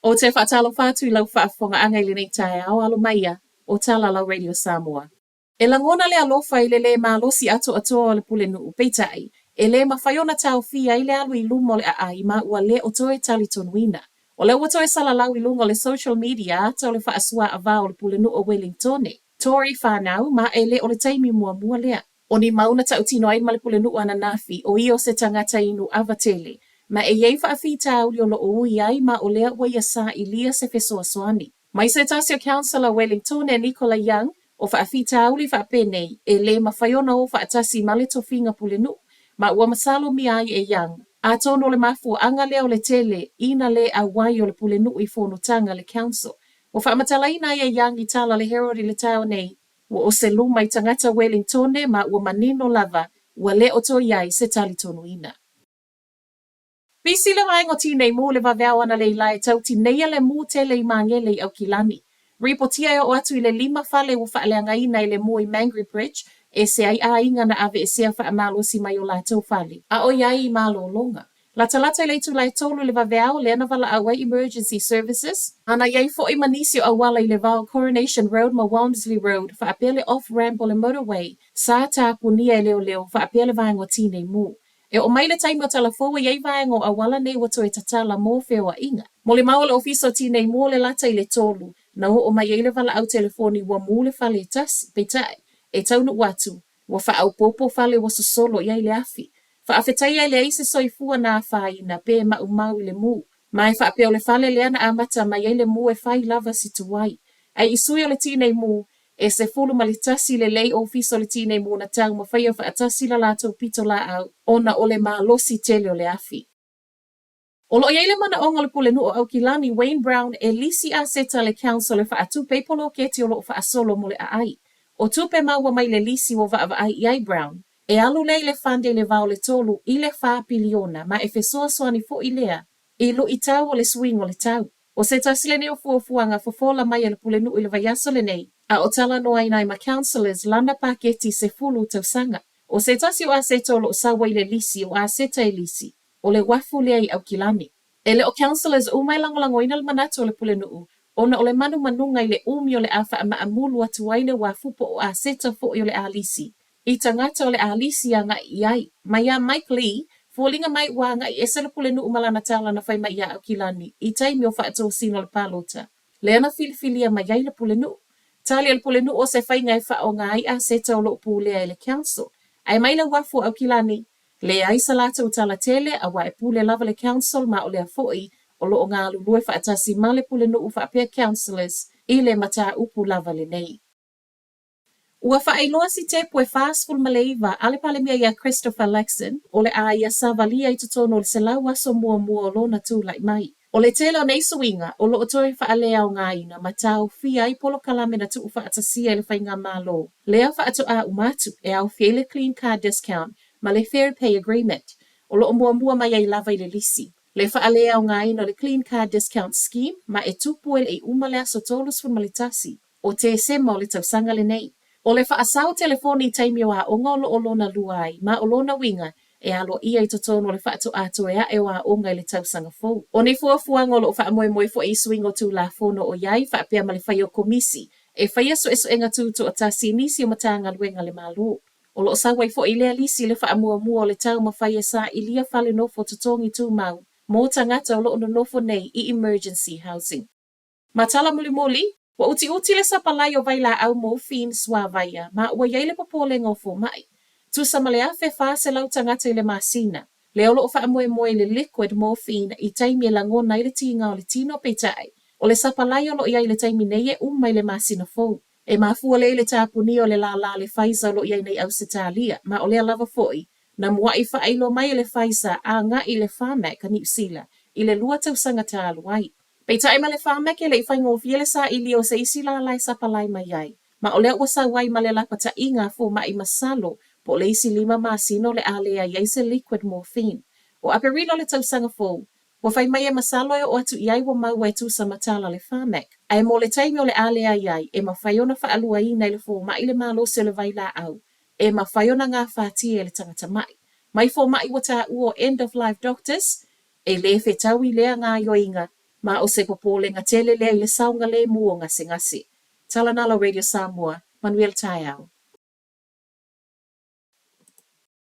Ou te faatalofa atu i lau faafofogaaga i lenei taeao, alo maia o tala lau Radio Samoa. E lagona le alofa i le lē malosi atoatoa o le Pulenuu, peitai, e lē mafai ona taofia ai le alu i luma o le aai ma ua le o toe talitonuina. O lea ua toe salalau i luga o le social media ata o le faasuaavao o le Pulenuu o Welingtone, Tory Whanau, ma e le o le taimi muamua lea. O ni mau na tautino ai ma le Pulenuu ananafi, o ia o se tagata inu ava tele, ma e i ai faafitauli o lo o ui ai ma o lea ua ia sailia se fesoasoani. Mai se tasi o Councillor Wellingtone Nicola Young, o faafitauli faapenei, e lē mafai ona o faatasi ma le tofiga Pulenuu, ma ua masalomia ai e Young. Atonu o le mafuaaga lea o le tele ina lē auai o le Pulenuu i fonotaga a le Council. Ua faamatalaina ai e Young i tala a le Herald i le taeao nei, Ua ose luma i tagata Wellingtone ma ua manino lava ua le o toe i ai se talitonuina. Pisi le vaega o Tinei Mu le vaveao analeila e tau tineia le mu tele i Magele i Aukilani. Ripotia e oo atu i le lima fale ua faaleagaina i le mu i Mangere Bridge, ese ai aiga na aveesea faamalosi mai o latou fale. A o i ai i malologa. Latalata i le itula e tolu i le vaveao lea na valaau ai Emergency Services, a na i ai foi ma nisi o auala i le va o Coronation Road ma Walmsley Road faapea le off ramp o le motorway sa tapunia e leoleo faapea le vaega o Tinei Mu. E oo mai le taimi o Talafou e i ai vaega o auala nei ua toe tatala mo feoaiga. Molimau o le Ofisa o Tinei Mu o le lata i le tolu, na oo mai ai le valaau telefoni ua mu le fale e tasi, peitai, e taunuu atu, ua faaopoopo fale ua sosolo i ai le afi. Faafetaia e leai se soifua na afaina pe maumau i le mu. Ma e faapea o le fale lea na amata mai ai le mu e fai lava si tuai. Ae i sui o le Tinei Mu, e 11 lelei ofisa o le Tinei Mu na taumafaia faatasi la latou pitolaau ona o le malosi tele o le afi. O lo o i ai le manaoga o le Pulenuu o Aukilani, Wayne Brown, e lisi aseta le Council e faatupe ai poloketi o lo o faasolo mo le aai. O tupe maua mai le lisi ua vaavaai i ai Brown, e alu lea i le fund i le va o le tolu i le fa piliona ma e fesoasoani foi lea i luitau o le suiga o le tau. O se tasi lenei o fuafuaga fofola mai a le Pulenuu i le vaiaso lenei, a o talanoaina ai ma Councillors lana paketi 10 tausaga. O se tasi o aseta o lo o sau ai le lisi o aseta e lisi, o le uafu lea i Aukilani. E le o Councillors uma e lagolagoina le manatu o le Pulenuu ona o le manumanuga i le umi o le a faamaamulu atu ai le uafu po o aseta foi o le a lisi i tagata o le a lisi agai i ai. Mai iā Mike Lee, foliga mai ua agai ese le Pulenuu ma lana tala na fai mai iā Aukilani i taimi o faatosina o le palota lea na filifilia mai ai le Pulenuu. Tali a le Pulenuu o se faiga e faaaoga ai aseta o lo o pulea e le Council. Ae mai le uafu o Aukilani, Leai sa latou tala tele, aua e pule lava le Council ma o lea foi o lo o galulue faatasi ma le Pulenuu faapea Councillors i le mataupu lava lenei. Ua faailoa sitepu e 49 a le Palemia ia Christopher Luxon o le a ia savalia i totonu o le 100 aso muamua o lona tulai mai. O le tele o nei suiga o lo o toe faaleaogaina ma taofia ai polokalame na tuufaatasia e le Faigamalo lea faatoa uma atu e aofia ai le Clean Car Discount ma le Fair Pay Agreement o lo o muamua mai ai lava i le lisi le faaleaogaina o le Clean Car Discount Scheme ma e tupu e le i uma le aso 31 o Tesema o le tausaga lenei. O le faasao telefoni i taimi o aoga o lo o lona lua ai, ma o lona uiga e aloaia i totonu o le faatoa toe ae o aoga i le tausaga fou. O nei fuafuaga o lo o faamoemoe foi i suiga o Tulafono o i ai faapea ma le fai o komisi e faia suesuega tutoatasi i nisi o Matagaluega a le Malo. O lo o sau ai foi i lea lisi le faamuamua o le taumafai e sailia fale nofo totogi tumau mo tagata o lo o nonofo nei i emergency housing. Ma tala mulimuli, ua utiuti le sapalai o vailaau morphine suavaia ma ua i ai le popolega o fomai. Tusa ma le 1400 tagata i le masina, lea o lo o faamoemoe i le liquid morphine i taimi e lagona ai le tiga o le tino peitai, o le sapalai o lo o i ai i le taimi nei e uma i le masina fou. E mafua lea i le tapunia o le lālā le Pfizer o lo o i ai nei Ausetalia, ma o lea lava foi na muaʻi faailoa mai e le Pfizer agai i le Pharmac a Niu Sila i le lua tausaga talu ai. Peitai ma le Pharmac e le i faigofie le sailia o se isi lālā e sapalai mai ai, ma o lea ua sau ai ma le lapataiga a fomai masalo po o le isi lima masina o le a leai ai se liquid morphine. O Aperila o le tausaga fou, ua fai mai e masalo e oo atu i ai ua maua e tusa ma tala le Pharmac, ae mo le taimi o le a leai ai, e mafai ona faaluaina e le fomai le malosi o le vailaau e mafai ona gafatia e le tagata maʻi. Mai fomai ua taua o end of life doctors, E le fetaui lea gaoioiga Ma o se popolega tele lea i le saogalemu o gasegase. Talanoa Radio Samoa, manuia le taeao.